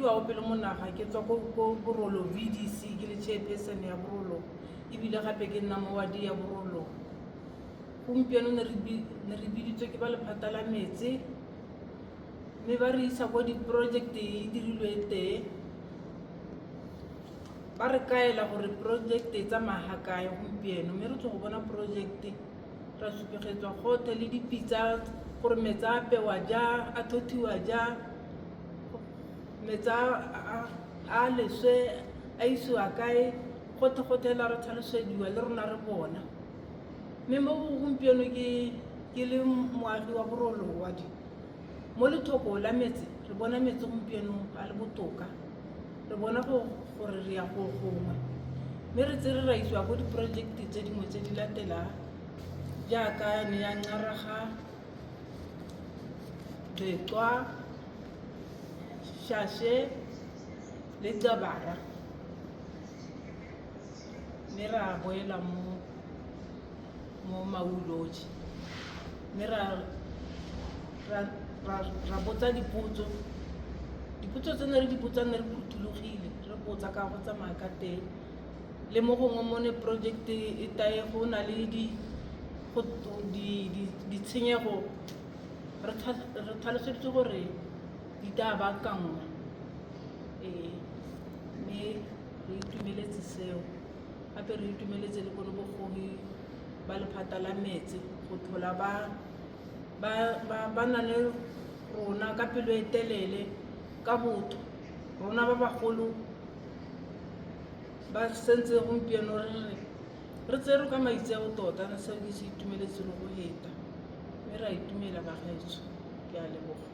bidiwa Opelo Monaga, ke tswa ko ko Borolo VDC, ke le chairperson ya Borolo, ebile gape ke nna mo wadi ya Borolo. Gompieno ne re ne re biditswe ke ba lephata la metsi, mme ba re isa ko di-project e dirilwe teng. Ba re kaela gore project e tsamaya ga kae gompieno, mme re tswa go bona project ra supegetswa gothe le dipitsa gore metsi a apewa jang, a thothiwa jang, metsi a leswe a isiwa kae, gothe gothe la re tlhalosediwa le rona re bona. Mme mo gompieno ke ke le moagi wa Borolo wadi, mo lethoko la metsi re bona metsi gompieno a le botoka, re bona go gore re ya go gongwe. Mme re tsere ra isiwa ko di-project tse dingwe tse di latelang jaaka yane ya Nxaraga, Lekwa, Shashe le Gcabara. Mme ra boela mo mo Maun Lodge, mme ra botsa dipotso. Dipotso tse ne re di botsang ne re phuthologile, re botsa ka go tsamaya ka teng. Le mo gongwe mo ne project e tae go na le ditshenyego, re tlhaloseditswe gore di tla baakangwa. Ee, mme re itumeletse seo. Gape re itumeletse le bone bogogi ba lephata la metsi go tlhola ba na le rona ka pelo e telele, ka botho. Rona ba bagolo ba sentse gompieno re re re tserwe ka maitseo tota, seo ke se itumeletse le go feta. Mme re a itumela bagaetsho, ke a leboga.